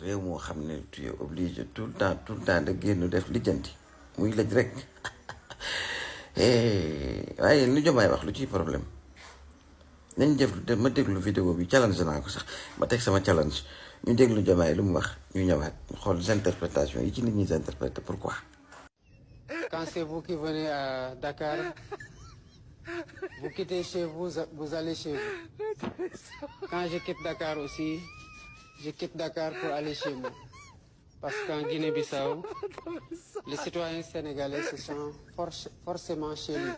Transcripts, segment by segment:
réew moo xam ne tu es obligé tout le temps de génn def lijjanti muy lëj rek waaye lu Diomaye wax lu ciy problème nañ def ma déglu vidéo bi challenge naa ko sax ma teg sama challenge ñu déglu Diomaye lu mu wax ñu ñëwaat ñu xool interprétation yi ci nit ñi interpréter pourquoi. Quand c'est vous qui venez à Dakar, vous quittez chez vous, vous allez chez vous. Quand je quitte Dakar aussi, je quitte Dakar pour aller chez moi. Parce qu'en Guinée-Bissau, les citoyens sénégalais se sont forcément chez nous.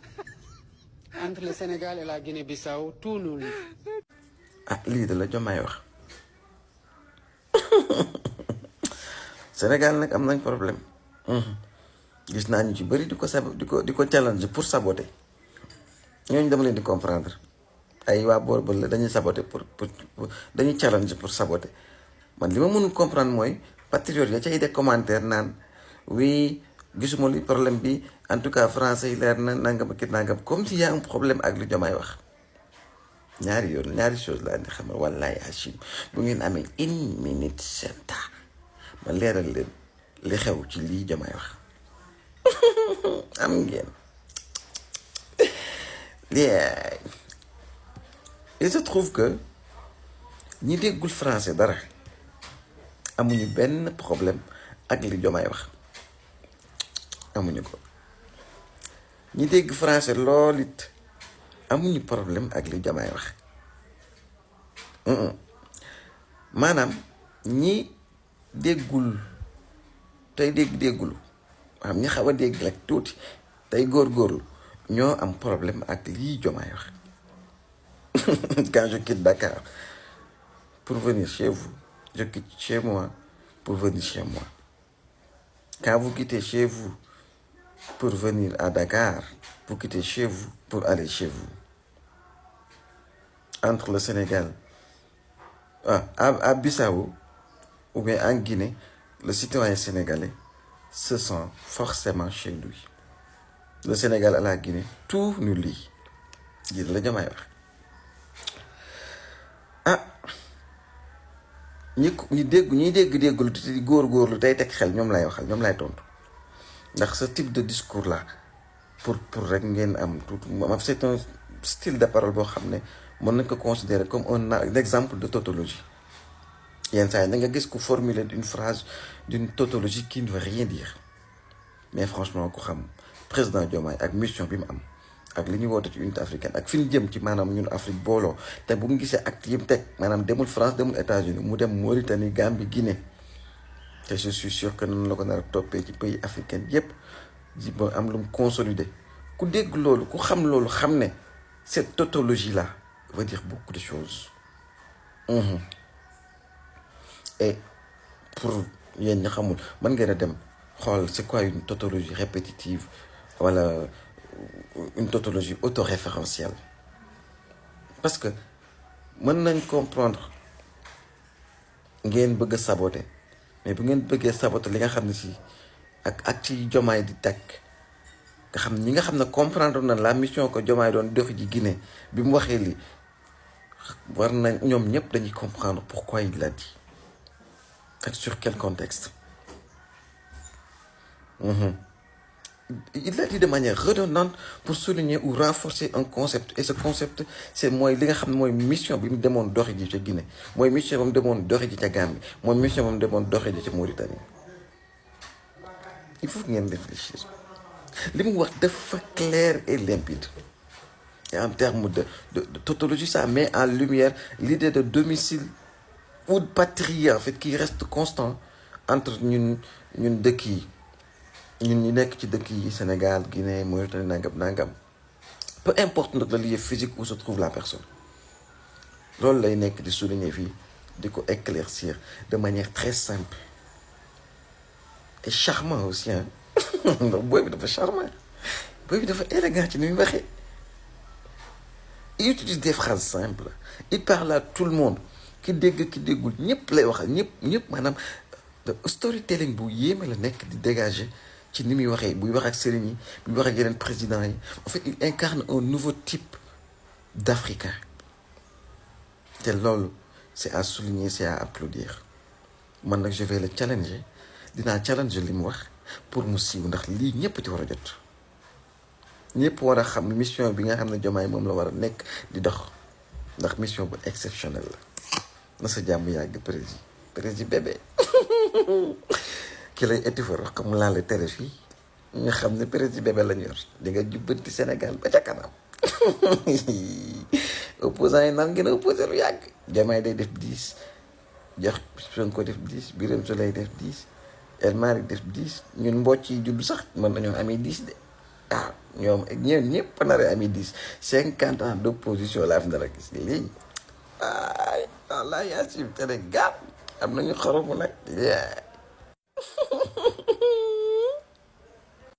Entre le Sénégal et la Guinée-Bissau, tout nous lie. Ah lii de la Diomaye wax Sénégal nag am nañ problème gis naa ñu ci bëri di ko challenge pour saboter ñooñu dama leen di comprendre ay waa boor ba la dañuy saboter pour dañuy challenge pour saboter man li ma mënul comprendre mooy patriote ya cay des commentaires naan oui gisuma li problème bi en tout cas français yi leer na nangam ak nangam comme s'il y a un problème ak li Diomaye wax ñaari chose laa di xamal wallaay Hachim bu ngeen amee 1 minute seen temps ma leeral leen li xew ci lii Diomaye wax am ngeen il se trouve que ñi déggul français dara amuñu benn problème ak li Diomaye wax amuñu ko ñi dégg français lool it amuñu problème ak li Diomaye wax maanaam ñi déggul tey déggulu xam ñi xaw a dégg rek tuuti tey góorgóorlu ñoo am problème ak lii Diomaye wax quand je quitte Dakar pour venir chez vous, je quitte chez moi pour venir chez moi. Quand vous quittez chez vous pour venir à Dakar, vous quittez chez vous pour aller chez vous. Entre le Sénégal, à Bissau ou bien en Guinée, le citoyen sénégalais se sent forcément chez lui. Le Sénégal à la Guinée, tout nous lie. Dit le Diomaye wax. ñi dégg di góorgóorlu tey teg xel ñoom lay waxal ñoom lay tontu ndax ce type de discours là pour rek ngeen am tout c'est un style de parole boo xam ne mën nañ ko considérer comme un exemple de tautologie yenn saa yi da nga gis ku formuler une phrase d'une tautologie qui ne veut rien dire mais franchement ku xam président Diomaye ak mission bi mu am ak li ñu woote ci unité africaine ak fi ñu jëm ci maanaam ñun Afrique booloo te bu ñu gisee acte yi mu teg maanaam demul France demul États-Unis mu dem Mauritanie Gambie Guinée te je suis sûr que noonu la ko nar a toppee ci pays africain yépp ji ba am lu mu consolider ku dégg loolu ku xam loolu xam ne cette tautologie là veut dire beaucoup de choses et pour yéen ñi xamul mën ngeen a dem xool c'est quoi une tautologie répétitive wala une tautologie autoréférentielle parce que mën nañ comprendre ngeen bëgg a saboter mais bu ngeen bëggee saboter li nga xam ne si ak ci Diomaye di teg nga xam ñi nga xam ne comprendre na la mission que Diomaye doon doxi ji Guinée bi mu waxee li war nañ ñoom ñëpp dañuy comprendre pourquoi il l'a dit ak sur quel contexte il l'a dit de manière redondante pour souligner ou renforcer un concept et ce concept c'est mooy li nga xam ne mooy mission bi mu demoon doxi ji ca Guinée mooy mission ba mu demoon doxi ji ca Gambie mooy mission ba mu demoon doxi ji ca Mauritanie il faut que ngeen réfléchir li mu wax dafa clair et limpide et en termes de tautologie ça met en lumière l'idée de domicile ou de patrie en fait qui reste constant entre ñun dëkk yi ñun ñi nekk ci dëkk yi Sénégal Guinée Mauritanie nangam peu importe nag le lieu physique où se trouve la personne loolu lay nekk di souligner fii di ko éclaircir de manière très simple et charmant aussi hein ndax booy bi dafa charmant booy bi dafa élégant ci ni muy waxee il utilise des phrases simples il parle à tout le monde ki dégg ki déggul ñëpp lay waxal ñëpp maanaam storytelling bu yéeme la nekk di dégager ci ni muy waxee buy wax ak sëriñ yi buy wax ak yeneen présidents yi en fait il incarne un nouveau type d'Africain te loolu c'est à souligner c'est à applaudir man nag je vais le challenger dinaa challenger li mu wax pour mu siiw ndax lii ñëpp ci war a jot ñëpp war a xam mission bi nga xam ne Diomaye moom la war a nekk di dox ndax mission bu exceptionnelle la na sa jàmm yàgg président bébé ki lay étifar wax ko mu laale tere fii nga xam ne président bébé lañu yor di nga jubbanti Sénégal ba ca kanam opposant yi naan ngeen a opposé lu yàgg Diomaye day def 10 jox Sonko def 10 Birame Souleye def 10 El Malick def 10 ñun mbocc yi judd sax mën nañoo amee 10 de ah ñoom ak ñëpp nar a amee 10 50 ans d'opposition laa fi nar a gis lii ay wallaahi Yacine Sénégal am nañu xoromu nag